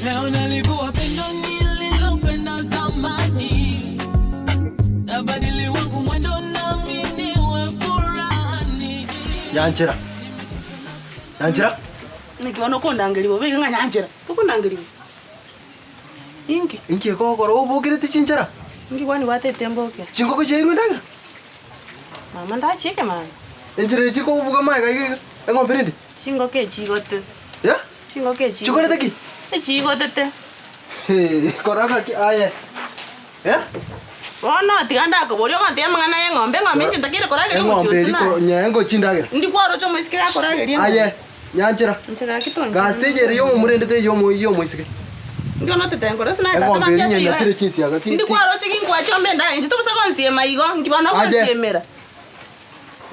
Leo nalivua pendo nililopenda zamani, nabadili wangu mwendo nami niwe furahani. Nyanchera, Nyanchera. Naki bono okondangeria bobe iga ng'a nyanchera, tokondangeria bobe. Inki? Inki ekogokora obokerete chinchera? Inki kwani gwatete mboke? Chingoko chiairwe endagera? Mama ndachiike mama. Enchera echi ekobuga magega iga iga, eng'ombe rende? Chingoko echigotete. Eh? Chingoko echigotete. Chikorete ki? Echigotete. Hee, kora gaki aye. Eh? Bono tiga ndakoborie ogontebia amang'ana y'eng'ombe, eng'ombe inche ntakeire korageria omochie Eng'ombe osio eri naye. ko nyee ngochi ndagera. Indi kwaroche omoiseke gakorageria eng'ombe? Aye, nyanchera. Inche gaki tonchera. Gasi teiyo ere y'omomura ende teiyo y'omo y'omoiseke. Inki bono otete nkore ase naye tata Eng'ombe eri bambiate nyene iga? chire chinsiaga ti Indi ti. kwaroche ginkwa chiombe endagera inche tobosa gonsiema igo, nki bono Aye. ogonsiemera?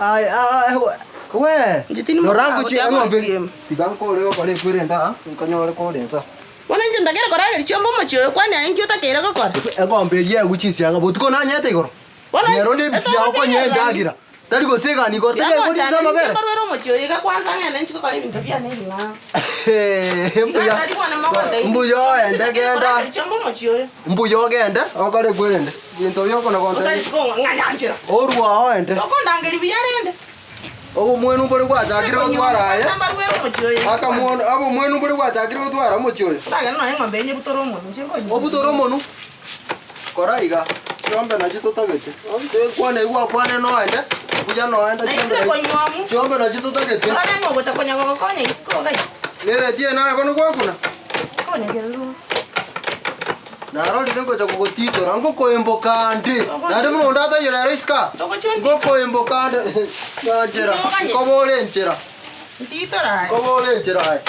Aye aa we. Inche tindi Rora mosacha ngochi gotiga eng'ombe eri. gonsiema. Tiga nkore gokora ekwere ende aa, nkonyore kore inse aa. Bono inche ntakeire korageria chiombe omochie oyo, kwani aye inki otakeire gokora? Eng'ombe eria egwe chinsiaga botuko nanyete igoro. Bono Nero nebisiago konya endagera, tari gosegana igoro, tari Tiga aigorire gochanda amabere. ninche mbarwere omochie oyo iga kwansa ng'ende inche gokora ebinto biane ebing'ao. Mbuya, Iga tari bono mogontebia mbuya inche oende ntakeire genda, korageria chiombe omochie oyo. mbuya ogende okore ekwerende, ebinto biokona Gose gontebia. isiko ng'a nyanchera. Orue ao oende. Tokondangeria buya rende. Obomwenu mbore gwachakire gotwara aye, Kwansa mbarwere omochie oyo iga kwansa. akamwono abomwenu mbore gwachakire gotwara omochie oyo. Ndagende nonya eng'ombe eye nyebutore omonwe, inche nkonywa. Obutore omonwe. Kora iga, chiombe nachio totagete. Kwana igwa kwane noende, buya noende chiombe Naintwe nachi konyuomu. chiombe nachio totagete. Orore ng'a ogocha konya gogokonya isiko iga. Nereti eye naye bono gwakuna? Konya kerero. Narorire ngocha kogotitora, ngokoemboka nde. Naende buna onde ataiyo rero isiko aa, Togochia onti- ngokoemboka nde nyanchera, Ntoganye. nkobore enchera. Ntitora aye. Nkobore enchera aye.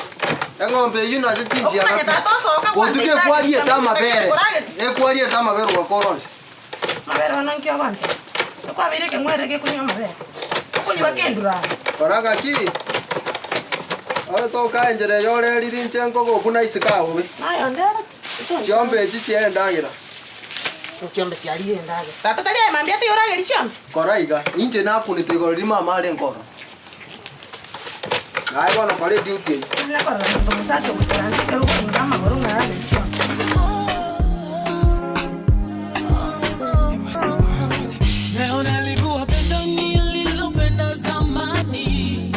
Eng'ombe eyio nacho chinsiaga Okomanya pi. tata osoka Botuko kwanza ekwariete amabere, Koragete. ekwariete amabere ogakora onsi. Amabere bono nki ogontebia? Ekwabeire ekeng'werere gekonywa amabere. Okonywa kendure aye. Kora gaki, ore toka enchera eye orerire inche nkogokuna isiko aobe. Naye onde ere ki? Chiombe echi chiaye endagera. Chiombe chiarire endagera. Tata tari aye mambia taiyo oragerie chiombe? Kora iga, inche nakunete igoro riria mama arenge ororo. Naye bono kora eduty eyio. Nare korora monto omosacha ogoikaransa ekero okoringa amagoro ng'a aragere chiombe. Leo nalivua pendo nililopenda zamani,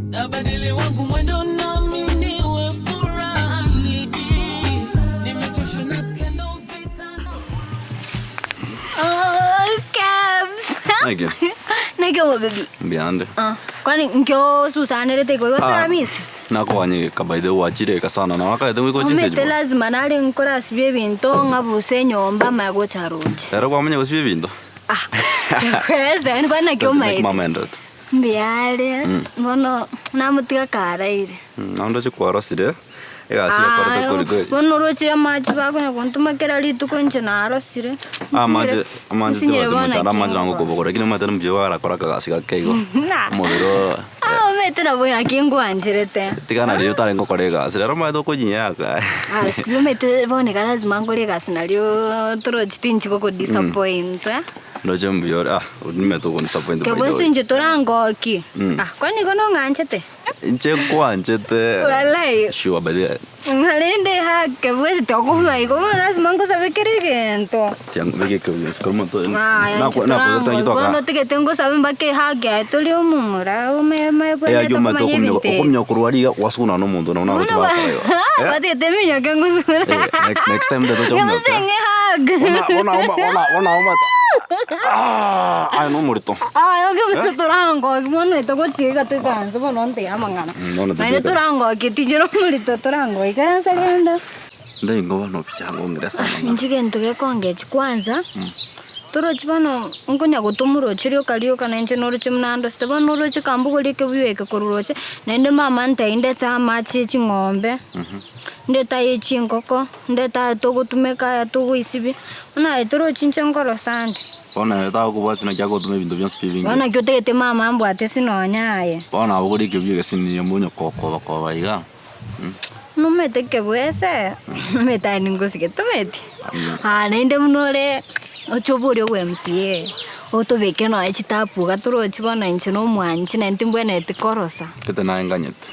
nabadili wangu mwendo nami niwe furahani. Nimechoshwa na skendo vita na Oh, Kebs. Naki? Naki omobebi. Mbuya ande. Ah, kwani nkio susanerete igoro Ah, otaramisi? Nakoganyire ka by the way gwachire eka sana na wakaete goika oche Omete stage bono. lazima nare nkorasibia ebinto ng'abuse enyomba maya gocha roche. Ero kwamanya gosibia ebinto? Ah, kwesa yaani kwani naki Naki omaete? mama enderete? Mbuya are, bono namotiga karaire. Naende oche kwarosire. Egasi yakorete Aa, kweli kweli. Bono oroche amache bakonya gontoma kera rituko inche narosire. Amache amache Nsinyire tibati bono mochando amache naki nango okoboko lakini omanyete mbuya barakora akagasi gake igo. Na. Omobere oo Ah, omanyete nabo naki ngwancherete. tiga nario otarenge gokora egasi rero omanyete okonyiaka. Ah, sikubi omanyete bono iga lazima nkore egasi nario torochi tinchi gokodisappoint eh. Ndoche mbuya ore ah nimanyete okondisappoint by the Kebwesi way. inche torangoki. Mm. Ah, kwani igo nong'anchete? Inche nkwanchete. Walai. Sure by the way. Ng'a rende hake bwesi tokobua igo bono lasima ngosabe kera egento. Tiangobeka ekebunyeso kero omonto Aya inche torangoki bono otigete ngosabe mpaka ehug aye tori omomura ome ome Eyagi bwenerete omanyete komanya okominyoka ebinto ebi. okominyoka korwa aria iga gwasuguna nomonto nabo Bono naroche bakora igo. Eh? batete eminyoke ngosuguna. Eh, next next time ndetoche Nyabusa ominyoke. eng'e hug. Bona bona oma bona bona omata. Ah, aye nomorito. Aya oke torangoki bono etogochia iga toikaranse bono ntebi amang'ana. Mm, bono Naende tobeka. torangoki tinchire omorito torangoki ikaransa rende. Ndaingo bono buya ngong'ira ase amang'ana. Inche gento gekongechi kwanza, torochi bono nkonya gotoma oroche rioka rioka na inche noroche buna ndosete bono oroche kambogorie ekebuyu eke korwa roche, naende mama antebia ndete amache ya ching'ombe, ndete aye chingoko, Ndete aya togotumeka aya togoisibia, bono aye torochi inche nkorosa ande. Bono ere takobwati naki agotoma ebinto bionsi pi ebinge. Bono naki otagete mama ambwate ase nonya aye. Bono nabogorie ekebuya egesiniria monye kokoba koba iga. Buna omanyete ekebwese, omanyete aye ningosike tomanyeti? Aa naende buna ore oche oborie obo MCA, otobeke nonya chitapu iga torochi bono inche na omwanchi naende timbwenereti korosa. Gete naye nganyete.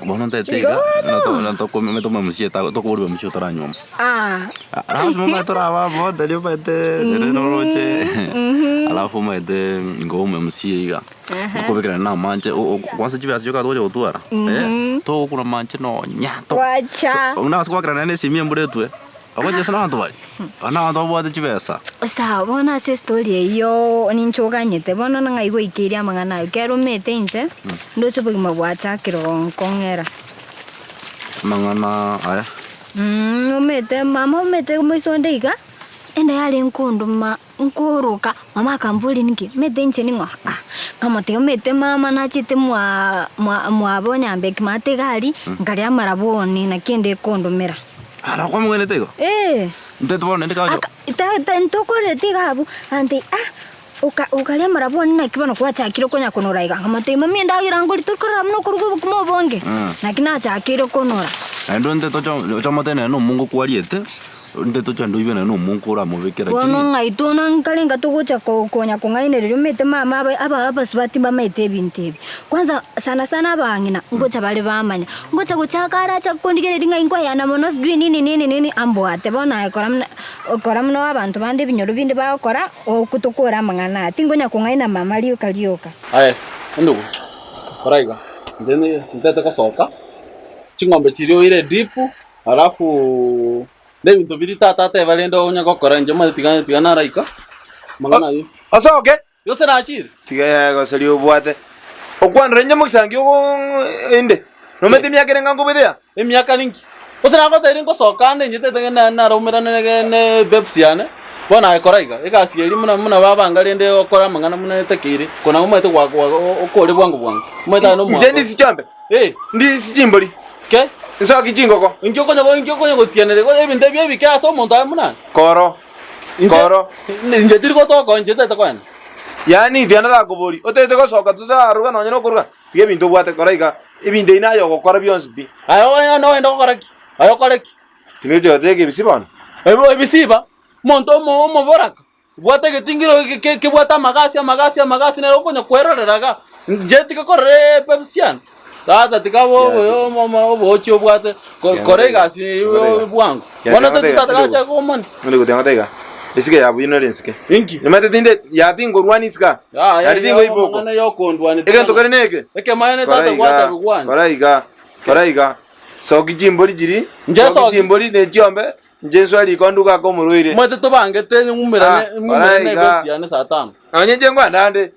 Bono ntaete iga, na tokoborwa emusia otaranyuoma. Ah. Alafu omanyete toraba amo tari omanyete ere noroche alafu omanyete nigo omomusia iga okobekera na amache kwanza chibesa chioka togocha gotwara togokuna amache nonya to Wacha. buna ase goakerana naende esimi embura etwe ogochesa na abanto baria aba na abanto babwate chibesa. Sawa bono ase estory eyio ninche oganyete bono ng'ai goikeirie amang'ana ayio ekero omete inche ndoche obogima bwachakire gonkong'era. Amang'ana aya. Omete mama omete moiso onde iga, enda yare nkondoma nkoroka, mama akamboria ninki, omanyete inche ning'o ah, nkamotebia omanyete mama nachete mwa mwa mwabo onyambeki maate iga aria, nkaria amarabwoni naki enda ekondomera. Ah nakwamogwnerete igo? Eeh. Intwe bono naende kagocha. Aka ta ta ntokorereti iga abwo, agantebia ah, oka okaria amarabwoni naki bono kwachakire konya konora iga, nkamotebia mami endagera nkori tori korora buna okoruga obokima obonge, naki nachakire konora. Naende onde tocha ocha omotebie nonye na omongo kwariete, onde tocha onde oibe nonye na omongo oramobeke Bono lakini. ng'ai tona nkarenga togocha ko konya kong'ainereria omanyete mama aba aba abasubati mbamaete ebinto ebi. Kwanza sana sana abang'ina ngocha bare bamanya, ngocha gochaka aracha kondigereria ng'ai nkoyana mono sijui nini nini nini ambwate bono aye kora buna kora buna abanto bande ebinyoro binde bagokora. Okwo tokore amang'ana aya, tinkonya kong'aina mama rioka rioka. Aye, endugu, kora iga, inche ntete gosoka, ching'ombe chiria oire edipu, alafu na ebinto biria tata ateba rende onye gokora inche omanyete tiga tiga naraika, amang'ana ayio. Osoke! Gose nachire? Tiga goseria obwate. Okwanera inche mogisangi ogo inde. Nomanyete emiaka ere ng'a nkobete aa? Emiaka ninki? Gose nagotebirie ngosoka ande inche tete na naraumerane ne ne babes yane, bono aye kora iga, egasi eria buna buna babanga rende okore amang'ana buna etakeire, kona omanyete gwa gwa okore bwango bwango. Omanyete aye Inche nomwango. ndisi chiombe? Eh. Ndisi chimbori? Ke? Nsoki chingoko? Inki okonya inki okonya gotianeria ebinto ebi ebike ase omonto aye buna aye? Koro. Inche Koro. inche tiri gotoka inche tete koenda. Yaani tiga narakoborie, otagete gosoka totararuga nonye nokoruga? Tiga ebinto obwate kora iga, ebinto ebi naye ogokora bionsi pi. Aye oende oende gokora ki? Aye okore ki? Timochi goteba ebisi bono. Ebo ebisiba, omonto omo omoboraka, obwate egetingiro ke- ke- kebwate amagasi amagasi amagasi nere okonya kwerorera iga, inche tiga korora epepsi yane. Tata tiga obochie obwate kora egasi bwango. Bono tata gacha komoni. Ng'ende goteba ng'a taiga esike ya buya nere ensike. Inki? Nimanyete tinde ya tingorwania isiko aa. Naende tingoiba oko. Egento kere neke. Ekemaene Kora tata iga, gwata bigwancha. kora iga, kora iga. Soki chimbori chiri, Nche soki soki. chimbori ne chiombe, inche nswe riko nduge ake omorwaire. Omanyete tobangete ng'umerane Ah, ng'umerane kora na iga. ebesi yane saa tano. Nonye inche nkoenda ande.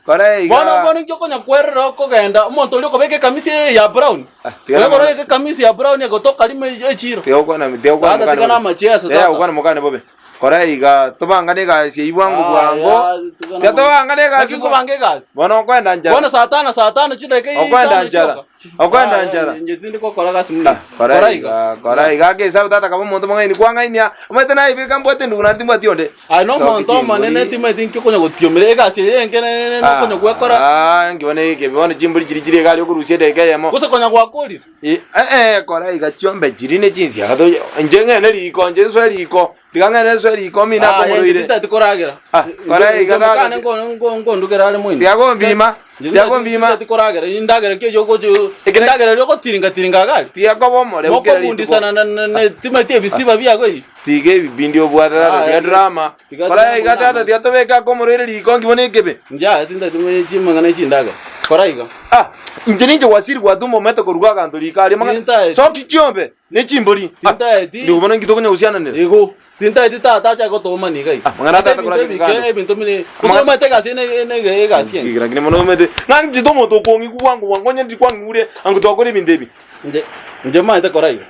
Kora iga. Bono bono inki okonya kwerera okogenda omonto oria okobeka ekamisi eye ya brown? Ah, tiga Oria na- okorora ekamisi ya brown egotoka rimo echiro. Tiga gokwana tiga gokwana Tata, mokane tiga bobe. namacheso, Tiga tata. gokwana mokane bobe. Kora iga tobangane egasi eyio bwango Ah, bwango. ya, tiga Tiga na- tobangane egasi. Naki nkobanga egasi? Bono okoenda nchara. Bono saa tano saa tano chidakika Okwenda isano nchara. chioka. Okwenda Ah, nchara. Inche tindi gokora gasi muna. Kora iga, kora iga ake esabu tata kaba omonto omong'aini kwang'ainia. Omanyete naye mbwate endugu naende timbwati onde. Aye nomonto omonene timanyeti inki okonya gotiomera egasi eye enke nokonya gwekora. Ah, nki bono eke bono chimbori chiria chire iga aria okorusia edageka eyemo. Gose konya gwakorire. Eh eh kora iga chiombe chiria ne chinsiaga to inche ng'ende riko inche nsoe riko tiga ng'ende nsoe riko mine Ah, inche akomoroire. tintageti koragera. Ah, kora iga tata. Mokane nko- nkondugera are moino. Tiga gombima, tiga gombima. Tintageti koragera indagera ki eyio ogochi Ekere- indagera eria ogotiringa tiringa iga aria. Tiga koba omoreu kera rituko. Mokobundisana na- na- na timanyeti ebisiba biago ebi. Tiga ebibindi obwate tata, tiga drama. Kora iga tata, tiga tobeke ake omorwaire riko nki bono ekebe. Inche aye tintageti chimang'ana echindagera. Kora iga. Ah, inche ninche gwasiri gwatuma omete koruga aganto riko aria mang'ana. Tintageti. Soki chiombe ne chimbori. Ah, Tintageti. Ndigo bono inki tokonya gosiananera? Igo. Tintageti tata achake gotoma niga iga. Ah, mang'ana Ase tata ebinto korake ebike, kando. ebinto bire. Gose Mang'ana- omanyete egasi ene ene egasi enge. Lakini mono omete. Ng'a nchete omonto okong'igwa bwango bwango onye ndiri kwang'igure ango twakora ebinto ebi. Inche inche omanyete kora iga.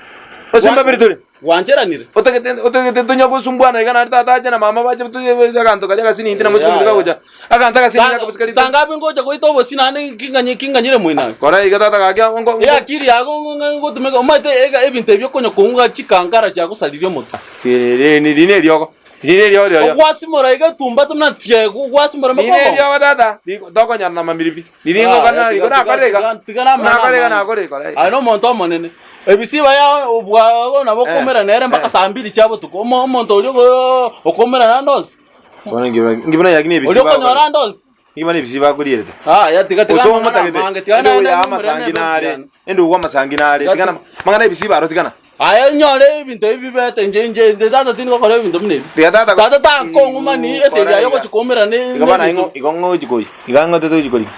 Ase mbabere tore. Gwancheranire. Otagete otagete tonya gosumbwana iga naende tata ache na mama bache toye aganto karia agasinini na mosike Yeah, omonto kagocha. Aganto agasinini Sa- akabosi kari. Saa ngapi ngocha goita obosi naende kinganye kinganyire moino aye? Kora iga tata gaki ngo ngo- Eakili yago ngo- ngo- ngotumeka omanyete ega ebinto ebi okonya koung'a chikankara chiagosaririe omotwe. Ri- ri- rine eriogo. Rine eriogo rirorio. Ogwasimora iga etumbate buna tie gwasimora Rine mokongo. eriogo tata. Ri- Tokonyora na mamiribi. Riria Ah, ngokana tiga- riko tiga- nakore iga. tiga- tiga namang'ana Nakore iga amange. nakore iga. Aye nomonto omonene. Ebisiba ya obwago nabo Eh, okoumera nere mpaka eh. saa mbili chia botuko. Omo- Omonto oria ogo- okoumera naende onsi. Bono nki buna yaki ne Oria ebisiba. okonyora ande onsi. Nigo bana ebisio bakorierete. Aya tiga tiga Gose amang'ana omotagete, amange, tiga ende naende oyo ng'umore amasangi nebe nare, ebisio. ende ogwo amasangi nare, Tiga tigana mang'ana ebisio baro tigana. Aye nyore ebinto ebi bibete inche inche inche tata tindi gokora ebinto buna ebi. Tiga tata Tata takong'umani Igo esegi kora aye iga. ogochi koumerana ne Igo bana nebinto. ing'o igo ng'o ochi koyia. Iga ng'o totochi korigia.